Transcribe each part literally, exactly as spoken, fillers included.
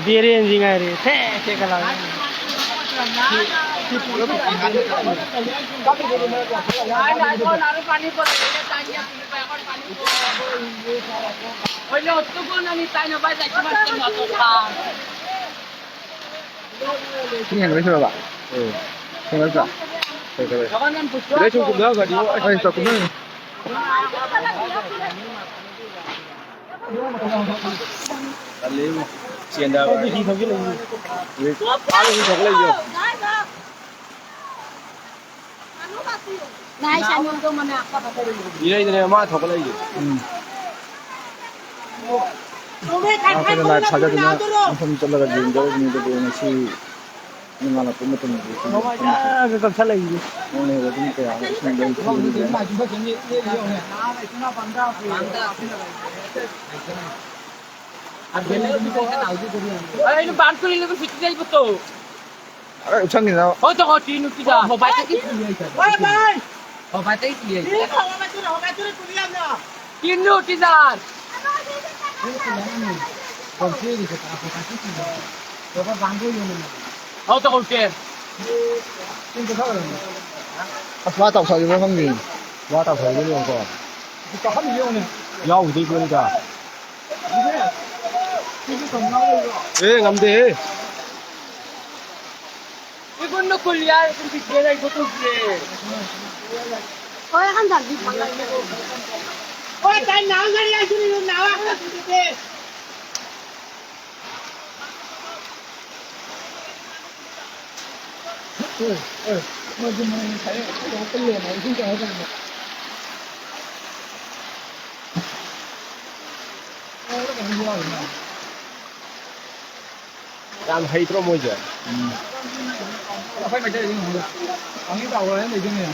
ꯕꯤꯔꯦꯟꯖꯤ ꯉꯥꯏꯔꯦ꯫ ꯊꯦ ꯊꯦ ꯀ ꯂꯥꯎꯔꯦ꯫ ꯁꯤ ꯍꯦꯟ ꯂꯣꯏ ꯁꯨꯔꯕ? ꯎꯝ꯫ ꯍꯦꯟ ꯂꯣꯏ ꯁꯨꯔꯕ? ꯂꯣꯏ ꯁꯨꯔꯕ? ꯍꯣꯏ, ꯆꯥꯛ ꯀꯨꯝꯅꯔꯦ꯫ ꯇꯜꯂꯦꯕꯨ꯫ ꯆꯦꯟꯗꯕ꯫ ꯑꯥꯗ ꯍꯤ ꯊꯧꯖꯤꯜꯂꯛꯏꯅꯦ꯫ ꯍꯧꯖꯤꯛ ꯑꯥꯗ ꯍꯤ ꯊꯧꯒꯠꯂꯛꯏꯁꯦ꯫ ꯏꯔꯩꯗꯅꯦ ꯃꯥ ꯊꯧꯒꯠꯂꯛꯏꯁꯦ꯫ ꯎꯝ꯫ ꯑꯩꯈꯣꯏꯅ ꯂꯥꯏ ꯊꯥꯖꯗꯨꯅ ꯃꯐꯝ ꯆꯠꯂꯒ ꯌꯦꯡꯖꯔꯨꯕꯅꯤ, ꯑꯗꯨꯕꯨ ꯉꯁꯤ ꯅꯣꯡꯉꯥꯜꯂꯛꯄ ꯃꯇꯝꯗꯗꯤ ꯁꯤꯒꯤ ꯃꯐꯝꯁꯦ ꯃꯃꯥꯏꯗ ꯀꯛꯊꯠꯂꯛꯏꯁꯦ꯫ ꯅꯣꯡ ꯍꯦꯛ ꯑꯗꯨꯝ ꯀꯌꯥ ꯑꯃ ꯏꯁꯤꯡ ꯂꯣꯏ ꯊꯨꯝꯈ꯭ꯔꯦ꯫ ꯑꯩꯅ ꯕꯥꯟ ꯀꯨꯂꯤꯅꯕ ꯁꯤꯠꯇꯤ ꯂꯩꯕ ꯇꯣ꯫ ꯑꯦ, ꯎꯠꯁꯪꯒꯤꯗ꯫ ꯍꯣꯏ, ꯇꯣ, ꯍꯣꯏ, ꯇꯤꯟ ꯎꯠꯇꯤꯗ꯫ ꯍꯣꯏ, ꯚꯥꯏ, ꯇꯤꯟ ꯎꯠꯇꯤꯗ꯫ ꯍꯣꯏ, ꯚꯥꯏ꯫ ꯍꯣꯏ, ꯚꯥꯏ, ꯇꯤꯟ ꯎꯠꯇꯤꯗ꯫ ꯇꯤꯟ ꯍꯣꯏ, ꯚꯥꯏ, ꯇꯤꯟ ꯍꯣꯏ, ꯚꯥꯏ, ꯇꯤꯟ ꯎꯠꯇꯤꯗ꯫ ꯇꯤꯟ ꯎꯠꯇꯤꯗ꯫ ꯍꯣꯏ, ꯇꯣ, ꯍꯣꯏ, ꯇꯤꯟ꯫ ꯑꯁ, ꯃꯥ ꯇꯧꯁꯜꯂꯤꯕ꯭ꯔꯥ ꯈꯪꯗꯦ꯫ ꯃꯥ ꯇꯧꯁꯜꯂꯤꯕ꯭ꯔꯥ ꯌꯦꯡꯉꯨꯀꯣ꯫ ꯌꯥꯎꯈꯤꯗꯣꯏ ꯄꯣꯠꯅꯤꯗ꯫ ꯑꯦ, ꯉꯝꯗꯦꯍꯦ꯫ ꯏꯕꯨꯟꯅ ꯀꯨꯜꯂꯤ ꯍꯥꯏꯔ ꯑꯗꯨꯝ ꯕꯤꯠ ꯂꯩ, ꯐꯣꯇꯣ ꯄꯨꯔꯦ꯫ ꯍꯣꯏ, ꯍꯟꯗꯛꯇꯤ ꯐꯪꯉꯦ꯫ ꯍꯣꯏ, ꯇꯥꯏ, ꯅꯍꯥꯟ ꯒꯥꯔꯤ ꯍꯥꯏꯁꯤꯅꯤ, ꯅꯍꯥꯟ꯫ ꯌꯥꯝ ꯍꯩꯇ꯭ꯔꯣ ꯃꯣꯏꯁꯦ? ꯎꯝ꯫ ꯑꯩꯈꯣꯏ ꯃꯩꯇꯩꯗꯤ ꯉꯝꯃꯣꯏꯗ꯫ ꯄꯥꯡꯒꯜ ꯆꯥꯎꯕ ꯍꯥꯏꯅ ꯂꯩꯗꯣꯏꯅꯦ꯫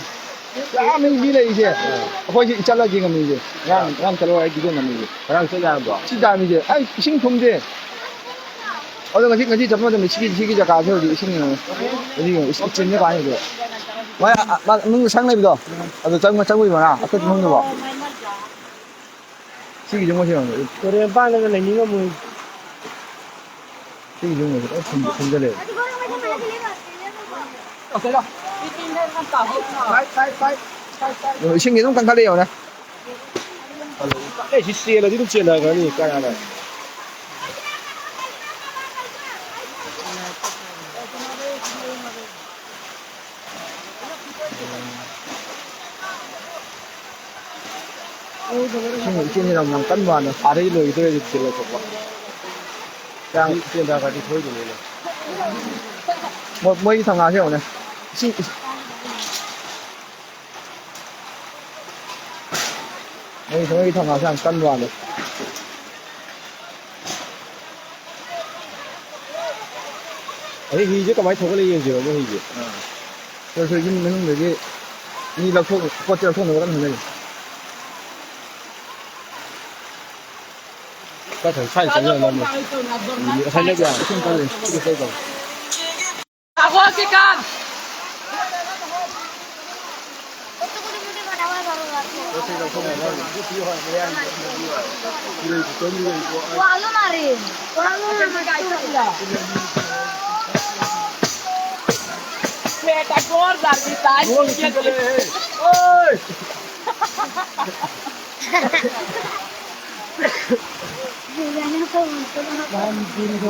ꯌꯥꯝ ꯃꯤ ꯂꯩꯔꯤꯁꯦ꯫ ꯑꯩꯈꯣꯏꯁꯤ ꯆꯠꯂꯒꯦ ꯉꯝꯃꯤꯁꯦ꯫ ꯉꯔꯥꯡ, ꯉꯔꯥꯡ ꯆꯠꯂꯣ ꯑꯩ ꯚꯤꯗꯤꯑꯣ ꯅꯝꯃꯤꯁꯦ꯫ ꯉꯔꯥꯡ ꯆꯠ ꯌꯥꯔꯕꯣ? ꯁꯤ ꯗꯥꯝꯁꯦ꯫ ꯑꯩ ꯏꯁꯤꯡ ꯊꯨꯝꯗꯦ꯫ ꯑꯗꯣ ꯉꯁꯤ, ꯉꯁꯤ ꯆꯠꯄ ꯃꯇꯝꯗ ꯁꯤꯒꯤ, ꯁꯤꯒꯤ ꯖꯒꯥꯁꯦ ꯍꯧꯖꯤꯛ ꯏꯁꯤꯡ ꯌꯦꯡꯉꯣ꯫ ꯍꯧꯖꯤꯛ ꯌꯦꯡꯉꯣ, ꯏꯁꯤꯡ ꯏꯆꯤꯟꯅ ꯄꯥꯏ ꯍꯧꯖꯤꯛ꯫ ꯃꯣꯏ, ꯑ, ꯑ, ꯃꯅꯨꯡꯗ ꯁꯪ ꯂꯩꯕꯗꯣ? ꯑꯗꯨ ꯆꯪꯉ-, ꯆꯪꯉꯨꯏꯕ ꯉꯔꯥꯡ꯫ ꯑꯩꯈꯣꯏ ꯃꯅꯨꯡꯗꯀꯣ꯫ ꯁꯤꯒꯤꯁꯦ ꯃꯣꯏ ꯁꯤ ꯌꯦꯡꯉꯣ꯫ ꯇꯨꯔꯦꯜ ꯃꯄꯥꯟꯗꯒ ꯂꯩꯅꯤꯡꯉꯝꯃꯣꯏ꯫ ꯁꯤꯒꯤ ꯌꯨꯝꯒꯁꯦ ꯂꯣꯏ ꯐꯨꯝ-, ꯐꯨꯝꯖꯤꯜꯂꯦꯕ꯫ ꯌꯦꯡꯉꯣ, ꯏꯁꯤꯡꯁꯦ ꯑꯗꯨꯝ ꯀꯟꯈꯠꯂꯛꯑꯦ ꯌꯦꯡꯉꯣꯅꯦ꯫ ꯑꯦ, ꯁꯤ ꯆꯦꯜꯂꯗꯤ ꯑꯗꯨꯝ ꯆꯦꯟꯊꯈ꯭ꯔꯅꯤ ꯀꯅꯥꯅ꯫ ꯏꯁꯤꯡ ꯏꯆꯦꯟꯁꯤꯅ ꯌꯥꯝ ꯀꯟꯕ ꯋꯥꯅꯤ꯫ ꯑꯥꯗꯒꯤ ꯂꯣꯏꯈꯤꯗꯣꯔꯦ ꯍꯧꯖꯤꯛ ꯂꯧꯊꯣꯛꯄ꯫ ꯌꯥꯝ ꯆꯦꯟꯊꯈ꯭ꯔꯗꯤ ꯁꯣꯏꯗꯣꯏꯅꯤꯅꯦ꯫ ꯃꯣꯏ-, ꯃꯣꯏꯒꯤ ꯊꯧꯅꯥꯁꯦ ꯌꯦꯡꯉꯨꯅꯦ꯫ ꯏꯁꯤꯡ, ꯏꯁꯤꯡ꯫ ꯃꯣꯏ, ꯃꯣꯏꯒꯤ ꯊꯧꯅꯥꯁꯦ ꯌꯥꯝ ꯀꯟꯕ ꯋꯥꯅꯤ꯫ ꯑꯗꯩ ꯍꯤꯁꯦ ꯀꯃꯥꯏꯅ ꯊꯧꯒꯠꯂ ꯌꯦꯡꯁꯦꯕ, ꯃꯣꯏ ꯍꯤꯁꯦ? ꯑꯥ꯫ ꯁꯣꯏ, ꯁꯣꯏ, ꯌꯨꯝ ꯃꯅꯨꯡꯗꯒꯤ ꯃꯤ ꯂꯧꯊꯣꯛ-, ꯄꯣꯠ ꯆꯩ ꯂꯧꯊꯣꯛꯅꯕ ꯀꯟꯅ ꯍꯣꯠꯅꯔꯤ꯫ ꯈꯔ ꯊꯪ-, ꯁ꯭ꯋꯥꯏꯗ ꯆꯪꯁꯤꯜꯂ ꯅꯝꯃꯣ꯫ ꯉꯁꯥꯏ ꯅꯞ ꯌꯥꯔꯦ꯫ ꯏꯁꯤꯡ ꯀꯜꯂꯤ꯫ ꯁꯤꯗꯤ ꯀꯩ ꯇꯧ?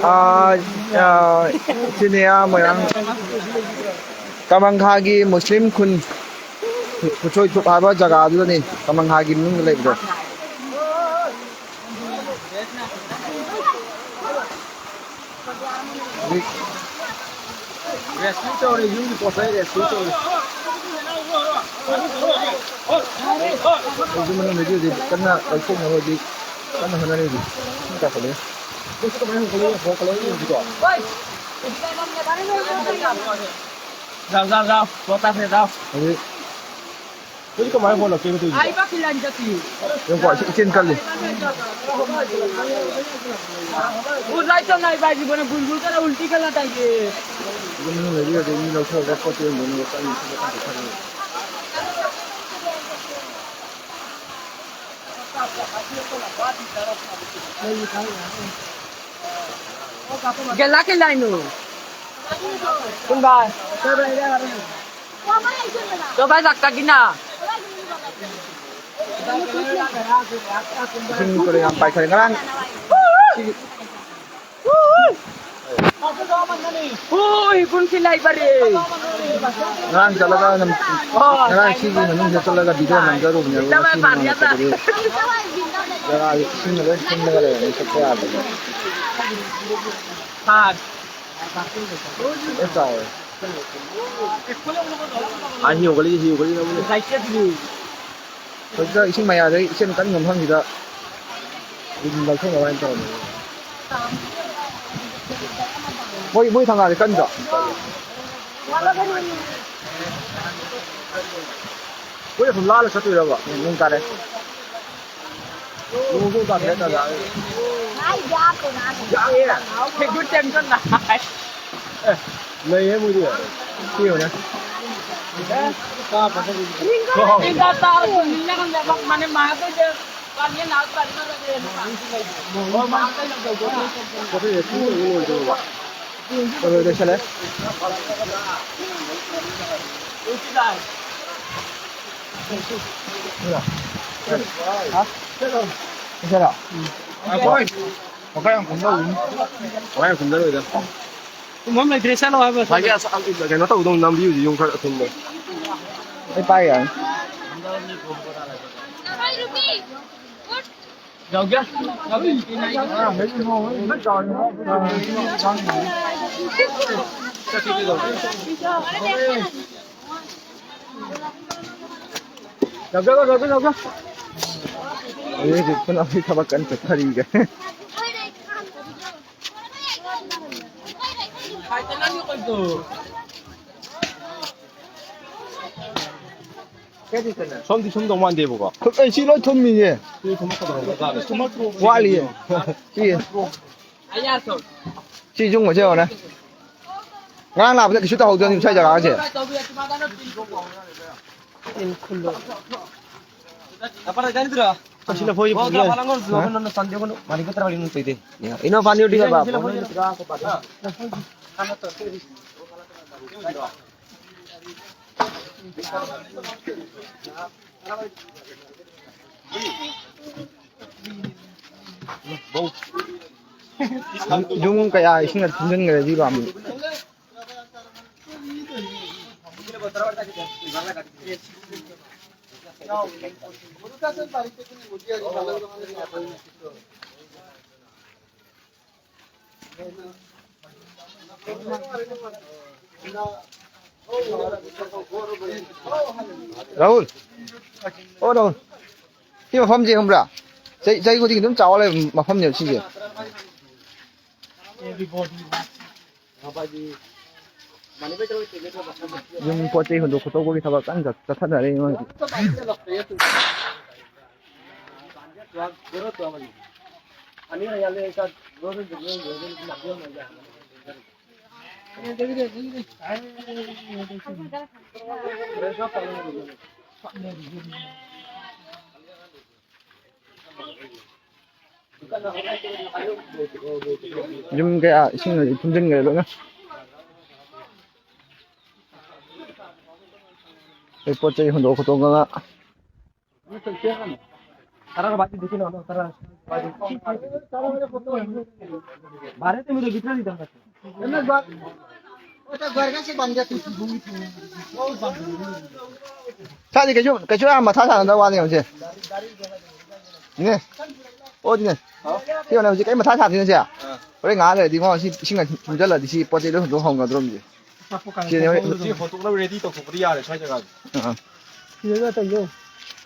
ꯑꯥ, ꯑꯥ, ꯁꯤꯅꯦ, ꯑꯥ, ꯃꯣꯏꯔꯥꯡ ꯀꯃꯪꯈꯥꯒꯤ ꯃꯨꯁꯂꯤꯝ ꯈꯨꯟ, ꯈꯨꯠꯁꯣꯏ ꯊꯨꯞ ꯍꯥꯏꯕ ꯖꯒꯥꯗꯨꯗꯅꯤ, ꯀꯃꯪꯈꯥꯒꯤ ꯃꯅꯨꯡꯗ ꯂꯩꯕꯗꯣ꯫ ꯍꯧꯖꯤꯛ rescue ꯇꯧꯔꯦ, ꯌꯨꯝꯒꯤ ꯄꯣꯠ ꯆꯩ rescue ꯇꯧꯔꯦ꯫ ꯑꯩꯁꯨ ꯃꯅꯨꯡꯗꯒꯤ ꯍꯧꯖꯤꯛ ꯀꯟꯅ ꯂꯧꯊꯣꯛꯅꯕ ꯍꯧꯖꯤꯛ ꯀꯟꯅ ꯍꯣꯠꯅꯔꯤ ꯍꯧꯖꯤꯛ꯫ ꯏꯁꯤꯡ ꯆꯥꯎꯈꯠꯂꯛꯑꯦ꯫ ꯃꯣꯏꯁꯤ ꯀꯃꯥꯏꯅ ꯍꯣꯡꯒꯠꯂꯛꯏꯅꯣ? ꯍꯣꯡꯒꯠꯂꯛꯏꯅꯣ ꯍꯧꯖꯤꯛꯀꯣ? ꯖꯥꯎ, ꯖꯥꯎ, ꯖꯥꯎ꯫ ꯄꯣꯠ ꯆꯥꯁꯦ, ꯖꯥꯎ꯫ ꯍꯧꯖꯤꯛ ꯍꯧꯖꯤꯛ ꯀꯃꯥꯏꯅ ꯍꯣꯠꯂꯛꯀꯦ ꯇꯧꯔꯤꯁꯦ? ꯑꯩ ꯕꯥꯀꯤ ꯂꯥꯏꯟ ꯆꯠꯇꯤꯌꯦ꯫ ꯌꯦꯡꯉꯨꯀꯣ, ꯏꯆꯦ-, ꯏꯆꯦꯟ ꯀꯜꯂꯤ꯫ ꯎ ꯂꯥꯏ ꯆꯠ ꯂꯥꯏ ꯕꯥꯏꯁꯤꯕꯨꯅꯦ ꯒꯨꯜ ꯒꯨꯜ ꯆꯠꯂ ꯎꯜꯇꯤ ꯈꯜꯂ ꯇꯥꯏꯌꯦ꯫ ꯑꯗꯨꯝ ꯃꯅꯨꯡ ꯂꯩꯕꯤꯔꯗꯤ ꯃꯤ ꯂꯧꯊꯣꯛꯑꯒ ꯄꯣꯠ ꯆꯩ ꯌꯣꯟꯕ ꯀꯟꯅ ꯆꯠꯅꯕ ꯈꯜꯂꯤ꯫ ꯒꯦꯂꯥ ꯀꯩ ꯂꯥꯏꯅꯣ? ꯀꯨꯟꯕꯥꯏ꯫ ꯀꯣꯕꯥꯏ ꯂꯥꯛꯇꯒꯤꯅ꯫ ꯏꯁꯤꯡ ꯀꯩꯅꯣ ꯌꯥꯝ ꯄꯥꯏꯈꯠꯂꯦ ꯉꯔꯥꯡ꯫ ꯍꯣꯏ, ꯀꯨꯟ ꯀꯤ ꯂꯥꯏꯕꯔꯦ꯫ ꯉꯔꯥꯡ ꯆꯠꯂꯒ ꯅꯝ-, ꯉꯔꯥꯡ ꯁꯤꯒꯤ ꯃꯅꯨꯡꯗ ꯆꯠꯂꯒ ꯚꯤꯗꯤꯑꯣ ꯅꯝꯖꯔꯨꯕꯅꯦ, ꯑꯗꯨꯒ ꯉꯁꯤꯅ ꯅꯨꯡꯉꯥꯏꯇꯕꯒꯤ ꯖꯒꯥꯁꯦ ꯏꯁꯤꯡꯅ ꯂꯣꯏ ꯊꯨꯝꯂꯒ ꯂꯩꯔꯝꯃꯦ, ꯆꯠꯄ ꯌꯥꯗꯕ꯫ ꯂꯣꯏ ꯆꯥꯎꯔꯦ꯫ ꯑꯥ, ꯍꯤ ꯍꯧꯒꯠꯂꯤ, ꯍꯤ ꯍꯧꯒꯠꯂꯤ꯫ ꯍꯧꯖꯤꯛꯇ ꯏꯁꯤꯡ ꯃꯌꯥꯗꯩ ꯏꯆꯦꯝ ꯀꯟꯕ ꯃꯐꯝꯁꯤꯗ ꯑꯗꯨꯝ ꯂꯧꯊꯣꯛꯅꯕ ꯍꯥꯏꯅ ꯇꯧꯔꯝꯃꯦ꯫ ꯃꯣꯏ, ꯃꯣꯏ ꯊꯪꯒꯥꯗꯤ ꯀꯟꯗ꯭ꯔꯣ? ꯃꯣꯏ ꯑꯗꯨꯝ ꯂꯥꯜꯂ ꯆꯠꯇꯣꯏꯔꯕ? ꯅꯣꯡ ꯇꯥꯔꯦ꯫ ꯅꯣꯡꯁꯨ ꯇꯥꯁꯤꯜꯂꯛꯑꯦ ꯇꯥꯟꯖꯥꯁꯤꯗ꯫ ꯌꯥꯛꯑꯦ꯫ ꯐꯦꯡꯗꯣꯛ ꯆꯦꯡꯗꯣꯛ ꯅꯥꯏ꯫ ꯑꯦ, ꯂꯩꯌꯦ ꯃꯣꯏꯗꯤ꯫ ꯁꯤ ꯌꯦꯡꯉꯨꯅꯦ꯫ ꯃꯥꯅꯦ, ꯃꯥꯗꯣ ꯂꯣꯏꯁꯜꯂꯦ꯫ ꯍꯥ? ꯂꯣꯏꯁꯜꯂꯣ? ꯋꯥꯈꯜ ꯌꯥꯝ ꯀꯨꯝꯗꯧꯔꯤꯅꯤ꯫ ꯋꯥꯈꯜ ꯌꯥꯝ ꯀꯨꯝꯗꯔꯣꯏꯗ꯫ ꯀꯨꯝꯐꯝ ꯂꯩꯇ꯭ꯔꯦ, ꯆꯠꯂꯣ ꯍꯥꯏꯕ꯫ ꯉꯁꯥꯏꯒꯤ ꯑꯁ-, ꯑ, ꯀꯩꯅꯣ ꯇꯧꯗꯧ ꯅꯝꯕꯤꯌꯨꯁꯤ ꯌꯨꯝ ꯈꯔ ꯑꯊꯨꯝꯕ꯫ ꯑꯩ ꯄꯥꯏ ꯌꯥꯅꯤ꯫ ꯌꯥꯎꯖꯔꯣ, ꯌꯥꯎꯖꯔꯣ, ꯌꯥꯎꯖꯔꯣ꯫ ꯑꯩ ꯍꯧꯖꯤꯛ ꯈꯨꯟ ꯑꯃꯒꯤ ꯊꯕꯛ ꯀꯟꯅ ꯆꯠꯊꯔꯤꯒꯦ꯫ ꯁꯣꯝꯗꯤ ꯁꯨꯝꯗꯧ ꯃꯥꯟꯗꯦꯕꯀꯣ꯫ ꯑꯩ ꯁꯤ ꯂꯣꯏ ꯊꯨꯝꯃꯤꯌꯦ꯫ ꯁꯤ ꯊꯨꯝꯃꯛꯀꯗꯧꯔꯕ ꯖꯥꯠꯂ? ꯋꯥꯠꯂꯤꯌꯦ꯫ ꯁꯤ꯫ ꯁꯤ ꯌꯨꯝꯒꯁꯦ ꯌꯦꯡꯉꯣꯅꯦ꯫ ꯉꯔꯥꯡ ꯂꯥꯛꯄꯗ ꯀꯩꯁꯨ ꯇꯧꯍꯧꯗꯕꯅꯤ ꯁ꯭ꯋꯥꯏ ꯖꯒꯥꯁꯦ꯫ Sila four G. Huwag ka palang, huwag ka na, sandi ko, malikot ra, malikot ra. Ino, funny yung di ba? Sila four G. Yung kaya ising at hindi nga di ba? Rahul. Oh, Rahul. ꯁꯤ ꯃꯐꯝꯁꯦ ꯈꯪꯕ꯭ꯔꯥ? ꯆꯍꯤ, ꯆꯍꯤ ꯈꯨꯗꯤꯡꯒꯤ ꯑꯗꯨꯝ ꯆꯥꯎꯔ ꯂꯩꯕ ꯃꯐꯝꯅꯦꯕ ꯁꯤꯁꯦ꯫ ꯌꯨꯝ ꯄꯣꯠ ꯆꯩ ꯍꯣꯟꯗꯣꯛ ꯈꯣꯠꯇꯣꯛꯄꯒꯤ ꯊꯕꯛ ꯀꯟꯅ ꯆꯠ-, ꯆꯠꯊꯅꯔꯤ ꯃꯣꯏꯒꯤ꯫ ꯌꯨꯝ ꯀꯌꯥ ꯏꯁꯤꯡꯅ ꯊꯨꯝꯖꯤꯟꯈ꯭ꯔꯦ ꯂꯣꯏꯅ꯫ ꯑꯩ ꯄꯣꯠ ꯆꯩ ꯍꯣꯟꯗꯣꯛ ꯈꯣꯠꯇꯣꯛꯇꯅ꯫ ꯁꯥꯗꯤ ꯀꯩꯁꯨ, ꯀꯩꯁꯨ ꯌꯥꯝ ꯃꯊꯥ ꯁꯥꯅꯗꯕ ꯋꯥꯅꯤ ꯍꯧꯖꯤꯛ꯫ ꯏꯅꯦ꯫ ꯑꯣ, ꯏꯅꯦ꯫ ꯁꯤ ꯍꯧꯖꯤꯛ ꯀꯩ ꯃꯊꯥ ꯁꯥꯗꯣꯏꯅꯣ ꯁꯦ? ꯍꯣꯔꯦꯟ ꯉꯥꯏꯍꯥꯛ ꯂꯩꯔꯗꯤ ꯏꯕꯨꯡꯉꯣ ꯁꯤ ꯏꯁꯤꯡ ꯊꯨꯝꯖꯜꯂꯗꯤ ꯁꯤ ꯄꯣꯠ ꯆꯩ ꯂꯣꯏ ꯍꯨꯟꯗꯣꯛ ꯍꯧꯅꯗ꯭ꯔꯣꯝꯁꯦ꯫ ꯁꯤꯅꯦ ꯍꯣꯔꯦꯟ꯫ ꯁꯤ ꯍꯣꯟꯇꯣꯛꯅꯕ ready ꯇꯧꯊꯣꯛꯄꯗꯤ ꯌꯥꯔꯦ ꯁ꯭ꯋꯥꯏ ꯖꯒꯥꯁꯦ꯫ ꯑꯥ꯫ ꯁꯤꯗ ꯇꯧꯖꯧ꯫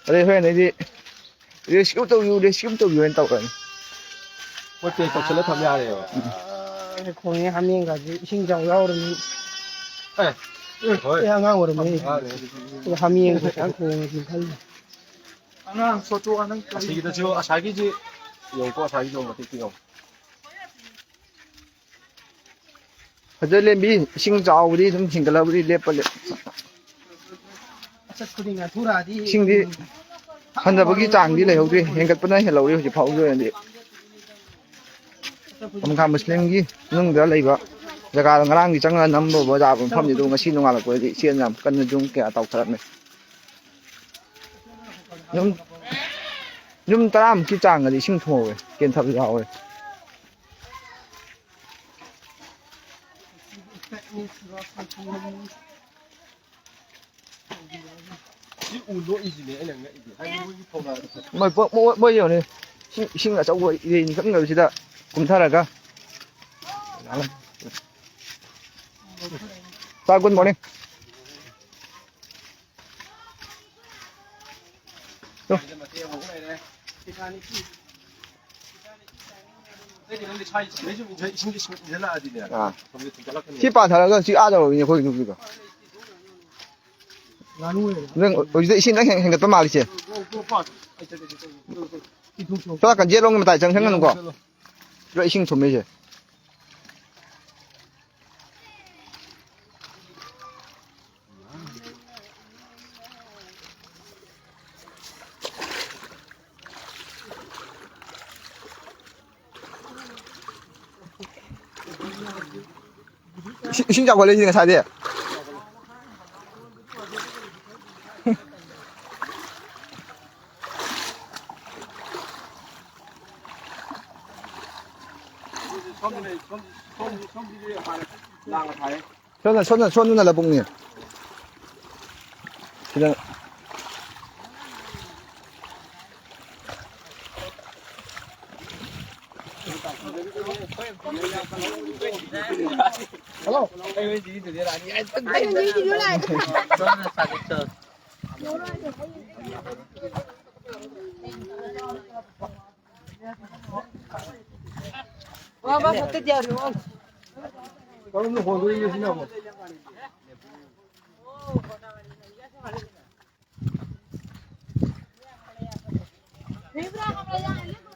ꯑꯗꯩ ꯍꯣꯔꯦꯟ ꯑꯩꯗꯤ rescue ꯇꯧꯕꯤꯌꯨ, rescue ꯇꯧꯕꯤꯌꯨ ꯍꯥꯏꯅ ꯇꯧꯔꯅꯤ꯫ ꯄꯣꯠ ꯆꯩ ꯇꯧꯁꯜꯂ ꯊꯝ ꯌꯥꯔꯦꯕ꯫ ꯑꯥ, ꯈꯣꯡꯉꯦ ꯍꯥꯃꯦꯡꯒꯁꯦ ꯏꯁꯤꯡ ꯆꯥꯎ ꯌꯥꯎꯔꯝꯃꯤ꯫ ꯑꯦ, ꯍꯣꯏ꯫ ꯑꯩ ꯑꯉꯥꯡ ꯑꯣꯏꯔꯝꯃꯤ꯫ ꯑꯉꯥꯡꯅꯦ꯫ ꯑꯗꯣ ꯍꯥꯃꯦꯡꯁꯦ ꯈꯤꯇꯪ ꯈꯣꯡꯉꯦ ꯈꯜꯂꯤ꯫ ꯑꯉꯥꯡ ꯁꯣꯇꯣ ꯑꯅꯪ ꯀꯔꯤ ꯑꯁꯤꯒꯤꯗꯁꯨ, ꯑꯁꯥꯏꯒꯤꯁꯤ ꯌꯦꯡꯉꯨꯀꯣ, ꯑꯁꯥꯏꯒꯤꯁꯨ ꯃꯇꯦꯛꯇ ꯌꯦꯡꯉꯨ꯫ ꯐꯖ ꯂꯦꯝꯕꯤ, ꯏꯁꯤꯡ ꯆꯥꯎꯕꯗꯤ ꯑꯗꯨꯝ ꯍꯦꯟꯒꯠꯂꯕꯗꯤ ꯂꯦꯞꯄ ꯂꯦꯞ-, ꯃꯁꯛ ꯈꯨꯗꯤꯡ ꯅꯥꯟꯊꯣꯔꯛꯑꯗꯤ ꯏꯁꯤꯡꯗꯤ ꯍꯟꯊꯕꯒꯤ ꯆꯥꯡꯗꯤ ꯂꯩꯍꯧꯗ꯭ꯔꯤ, ꯍꯦꯟꯒꯠꯄꯅ ꯍꯦꯜꯍꯧꯔꯤ ꯍꯧꯖꯤꯛ ꯐꯥꯎꯒꯤ ꯑꯣꯏꯅꯗꯤ꯫ ꯑꯃꯈꯥ ꯃꯨꯁꯂꯤꯝꯒꯤ ꯃꯅꯨꯡꯗ ꯂꯩꯕ ꯖꯒꯥꯗ ꯉꯔꯥꯡꯒꯤ ꯆꯪꯉꯒ ꯅꯝꯕ ꯕꯖꯥꯔ ꯃꯐꯝꯅꯤ, ꯑꯗꯨ ꯉꯁꯤ ꯅꯣꯡꯉꯥꯜꯂꯛꯄꯗꯗꯤ ꯏꯆꯦꯜꯅ ꯌꯥꯝ ꯀꯟꯅ ꯌꯨꯝ ꯀꯌꯥ ꯇꯥꯎꯊꯔꯝꯃꯦ꯫ ꯌꯨꯝ, ꯌꯨꯝ ꯇꯔꯥꯃꯨꯛꯀꯤ ꯆꯥꯡꯒꯗꯤ ꯏꯁꯤꯡ ꯊꯨꯝꯍꯧꯋꯦ, ꯀꯦꯟꯊꯕꯁꯨ ꯌꯥꯎꯋꯦ꯫ ꯁꯤ ꯎ ꯂꯣꯛꯏꯁꯤꯅꯦ ꯑꯩꯅ ꯉꯛꯏꯁꯦ꯫ ꯍꯥꯏꯗꯤ ꯃꯣꯏꯒꯤ ꯐꯧꯅꯥꯗꯣ ꯐꯖꯅ ꯃꯣꯏ ꯄꯣ-, ꯃꯣꯏ, ꯃꯣꯏ ꯌꯦꯡꯉꯨꯅꯦ꯫ ꯏꯁꯤꯡ, ꯏꯁꯤꯡ ꯑꯆꯧꯕ ꯏꯔꯩ ꯈꯛꯇꯪ ꯂꯩꯕꯁꯤꯗ ꯀꯨꯝꯊꯔꯒ꯫ Sir, good morning. ꯑꯥ꯫ ꯁꯤ ꯄꯥꯊꯔꯒ ꯁꯤ ꯑꯥ ꯌꯧꯔꯕꯅꯤ ꯑꯩꯈꯣꯏ ꯅꯨꯄꯤꯗꯣ꯫ ꯅꯪ ꯍꯧꯖꯤꯛꯇ ꯏꯁꯤꯡ ꯈꯤꯇꯪ ꯍꯦꯟ-, ꯍꯦꯟꯒꯠꯄ ꯃꯥꯜꯂꯤꯁꯦ꯫ ꯁꯣꯝ ꯅꯥꯀꯟ ꯌꯦꯠꯂꯣꯝꯒꯤ ꯃꯇꯥꯏ ꯆꯪꯁꯟꯒꯅꯨꯀꯣ꯫ ꯁꯤꯗ ꯏꯁꯤꯡ ꯊꯨꯝꯃꯤꯁꯦ꯫ ꯏꯁꯤꯡ, ꯏꯁꯤꯡ ꯆꯥꯎꯈꯠꯂꯛꯏꯁꯦ ꯉꯁꯥꯏꯗꯤ꯫ ꯁꯣꯝꯗ ꯂꯩ, ꯁꯣꯝ, ꯁꯣꯝ, ꯁꯣꯝꯒꯤꯗꯤ ꯍꯥꯟꯅ ꯂꯥꯡꯅ ꯊꯥꯏ꯫ ꯁꯣꯝꯗ, ꯁꯣꯝꯗ, ꯁꯣꯝꯗꯅ ꯂꯧꯕꯨꯛꯅꯤ꯫ ꯁꯤꯗ꯫ Hello. ꯀꯔꯝꯅ ꯍꯣꯟꯗꯣꯔꯤꯅꯣ ꯁꯤꯅ ꯑꯃꯨꯛ?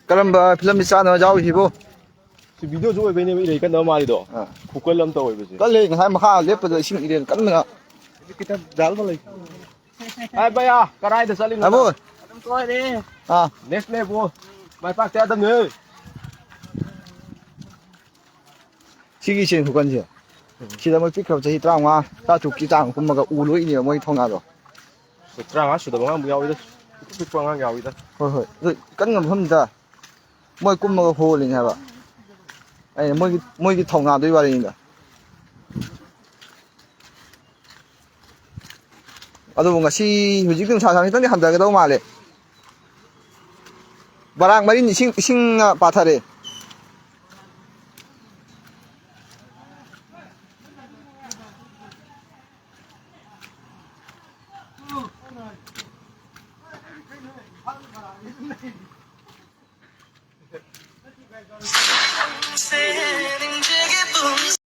ꯀꯔꯝꯕ ꯐꯤꯂꯝꯗ ꯆꯥꯅꯕ ꯌꯥꯎꯔꯤꯁꯤꯕꯨ? ꯁꯤ video ꯁꯨ ꯑꯣꯏꯕꯩꯅꯦꯕ ꯏꯔꯩ ꯀꯟꯗꯕ ꯃꯥꯜꯂꯤꯗꯣ꯫ ꯑꯥ꯫ ꯈꯨꯀꯜ ꯑꯃ ꯇꯧꯋꯦꯕ ꯁꯤ꯫ ꯀꯜꯂꯦ, ꯉꯁꯥꯏ ꯃꯈꯥ ꯂꯦꯞꯄꯗ ꯏꯁꯤꯡ ꯏꯔꯦꯟ ꯀꯟꯕꯅ꯫ ꯈꯤꯇꯪ ꯖꯥꯜ ꯑꯃ ꯂꯩ꯫ ꯑꯦ ꯚꯩꯌꯥ, ꯀꯔꯥꯏꯗ ꯆꯠꯂꯤꯅꯣ? ꯇꯥꯃꯣ, ꯂꯣꯏꯔꯦ꯫ ꯑꯥ꯫ Next ꯅꯦ ꯕꯣ꯫ ꯃꯥꯏ ꯄꯥꯛꯇ ꯌꯥꯗꯕꯅꯦ꯫ ꯁꯤꯒꯤ ꯆꯦꯟ ꯈꯨꯀꯟꯁꯦ꯫ ꯁꯤꯗ ꯃꯣꯏ ꯄꯤꯛꯈ꯭ꯔꯕ ꯆꯍꯤ ꯇꯔꯥꯃꯉꯥ, ꯇꯔꯥ ꯇꯔꯨꯛꯀꯤ ꯆꯥꯡ ꯀꯨꯝꯃꯒ ꯎ ꯂꯣꯏꯅꯦꯕ ꯃꯣꯏꯒꯤ ꯊꯧꯅꯥꯗꯣ꯫ ꯇꯔꯥꯃꯉꯥ ꯁꯨꯗꯕ ꯑꯉꯥꯡꯕꯨ ꯌꯥꯎꯋꯤꯗ꯫ ꯄꯤꯛꯇ꯭ꯔꯨ ꯄꯤꯛꯄ ꯑꯉꯥꯡ ꯌꯥꯎꯋꯤꯗ꯫ ꯍꯣꯏ, ꯍꯣꯏ꯫ ꯑꯗꯨ ꯀꯟꯅ ꯃꯐꯝꯗ ꯃꯣꯏ ꯀꯨꯝꯃꯒ ꯍꯣꯜꯂꯤꯅꯦ ꯍꯥꯏꯕ꯫ ꯑꯩꯅ ꯃꯣꯏꯒꯤ, ꯃꯣꯏꯒꯤ ꯊꯧꯅꯥꯗꯨꯒꯤ ꯋꯥꯔꯤꯅꯤꯗ꯫ ꯑꯗꯨꯕꯨ ꯉꯁꯤ ꯍꯧꯖꯤꯛꯇꯤ ꯅꯨꯡꯁꯥ ꯁꯥꯕ ꯈꯤꯇꯪꯗꯤ ꯍꯟꯊꯒꯗꯧ ꯃꯥꯜꯂꯦ꯫ ꯕꯔꯥꯛ ꯃꯔꯤꯟ ꯏꯁꯤꯡ, ꯏꯁꯤꯡꯅ ꯄꯥꯊꯔꯦ꯫